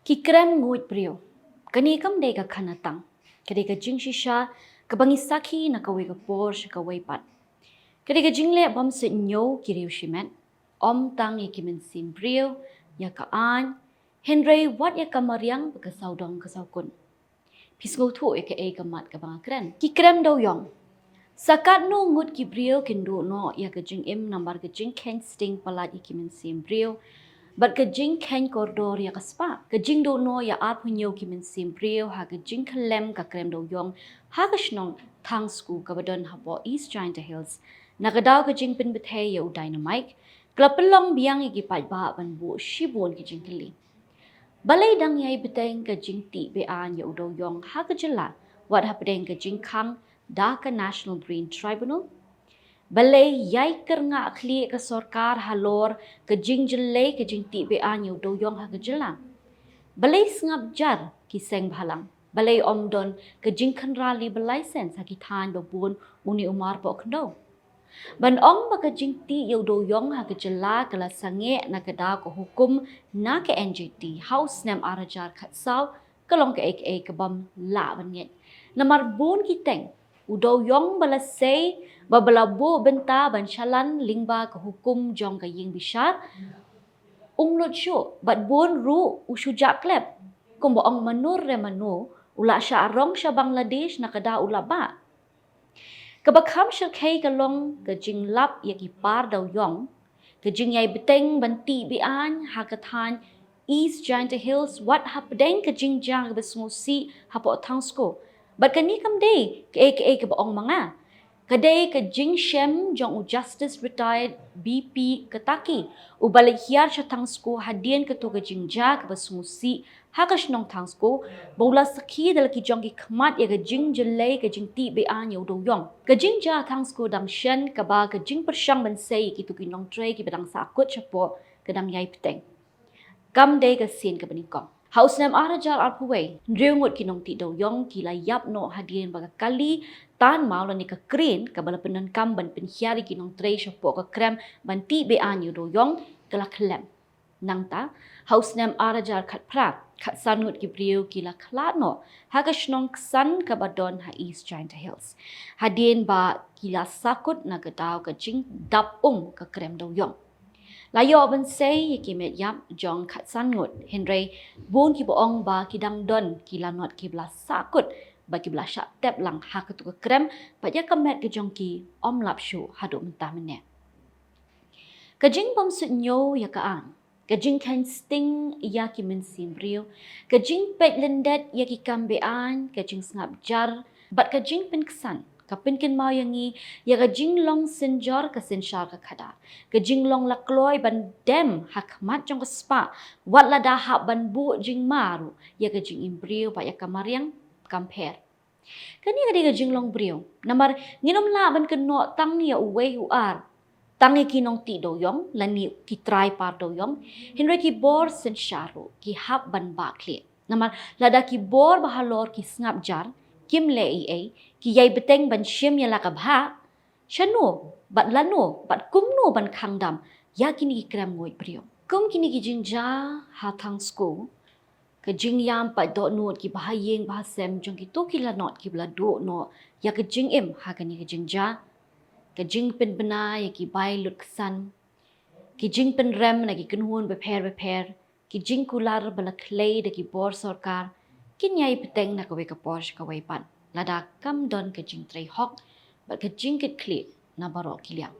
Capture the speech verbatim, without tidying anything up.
Ki krem nguid briew. Kane kam dei ka khana tang. Ka dei ka jingshisha kaba ngi sakhi na kawei ka por sha kawei pat. Ka dei ka jingleh bym suidñiew ki riew shimet. Ym tang ïa ki mynsiem briew, ïa ka aiñ, hynrei wat ïa ka mariang bad ka sawdong ka sawkun. Phi sngewthuh ïa kaei ka mat kaba nga kren? Ki krem dewïong. Sa katno ngut ki briew kin duh noh ïa ka jingim namar ka jingkheiñ sting palat ïa ki mynsiem briew bad ka jingkheiñ kordor ïa ka spah. Ka jingduh noh ïa arphew hynñiew ki mynsiem briew ha ka jingkhyllem ka krem dewïong ha ka shnong Thangsku kaba don hapoh East Jaintia Hills na ka daw ka jingpynbthei ïa u dynamite ka la pynlong biang ïa ki paidbah ban buh shibun ki jingkylli. Balei dang ïai bteng ka jingtih be-aiñ ïa u dewïong ha ka jylla wat hapdeng ka jingkhang da ka National Green Tribunal? Balei ïai kyrngah khlieh ka sorkar halor ka jingjyllei ka jingtih be-aiñ ïa u dewïong ha ka jylla? Balei sngap jar ki seng bhalang? Balei ym don ka jingkhynra labour license ha ki thaiñ ba bun une u mar poh khyndew? Ban ong ba ka jingtih ïa u dewïong ha ka jylla ka la sangeh na ka daw ka hukum na ka N G T ha u snem ar hajar khatsaw ka long kaei kaei ka bym lah ban ngeit. Namar bun ki teng u dewïong ba la sei bad ba la buh bynta ban shalan lyngba ka hukum jong ka ïing bishar um lut shuh bad bun ruh u shu jah klep. Kumba ong mano re mano, u la shah rong sha Bangladesh na ka daw u la bah. Kaba kham shyrkhei ka long ka jinglap ïa ki par dewïong, ka jingïai bteng ban tih be-aiñ ha ka thaiñ East Jaintia Hills wat hapdeng ka jingjia kaba sngewsih hapoh Thangsku. Bad kane kam dei kaei kaei kaba ong ma nga. Ka dei ka jingshem jong u Justice Retired B P Kataki, uba leit hiar sha Thangsku hadien kato ka jingjia kaba sngewsih ha ka shnong Thangsku, ba u la sakhi da la ki jong ki khmat ïa ka jingjyllei ka jingtih be-aiñ ïa u dewïong. Ka jingjia Thangsku dang shen kaba ka jingpyrshang ban sei ïa kito ki nongtrei kiba dang sahkut shapoh ka dang ïai bteng. Kam dei ka sien kaba nyngkong. Ha u snem ar hajar arphew wei, hynriew ngut ki nongtih dewïong ki la ïap noh hadien ba ka kali tan maw lane ka crane kaba la pyndonkam ban pynhiar ïa ki nongtrei shapoh ka krem ban tih be-aiñ ïa u dewïong ka la khyllem. Nangta, ha u snem ar hajar khatphra, khatsan ngut ki briew ki la khlad noh ha ka shnong Ksan kaba don ha East Jaintia Hills, hadien ba ki la sahkut na ka daw ka jingdap um ka krem dewïong. La ïoh ban sei ïa ki met ïap jong khatsan ngut, hynrei bun kiba ong ba ki dang don ki lanot kiba la sahkut bad kiba la shah tep lang ha kato ka krem bad ïa ka met ka jong ki ym lap shuh haduh mynta mynne. Ka jingbym suidñiew ïa ka aiñ, ka jingkheiñ sting ïa ki mynsiem briew, ka jingpeit lyndet ïa ki kam be-aiñ, ka jingsngap jar bad ka jingpynksan ka pynkynmaw ïa ngi ïa ka jinglong synjor ka synshar ka khadar, ka jinglong la kloi ban dem ha khmat jong ka spah wat lada hap ban buh jingma ruh ïa ka jingim briew bad ïa ka mariang kam pher. Kane ka dei ka jinglong briew namar ngin ym lah ban kynnoh tang ïa uwei u ar, tang ïa ki nongtih dewïong lane ki trai par dewïong, hynrei ki bor synshar ruh ki hap ban bah khlieh. Namar lada ki bor ba halor ki sngap jar, kim leh ei ei, ki ïai bteng ban shim ïa la ka bhah, shano bad lano bad kumno ban khang dam ïa kine ki krem nguid briew. Kum kine ki jingjia ha Thangsku, ka jingïam pat dohnud ki bahaïing bahasem jong kito ki lanot kiba la duh noh ïa ka jingim ha kane ka jingjia, ka jingpynbna ïa ki bai lut ksan, ki jingpynrem na ki kynhun bapher bapher, ki jingkular ba la khlei da ki bor sorkar, kin ïai bteng na kawei ka por sha kawei pat lada kam don ka jingtrei hok bad ka jingkitkhlieh na baroh ki liang.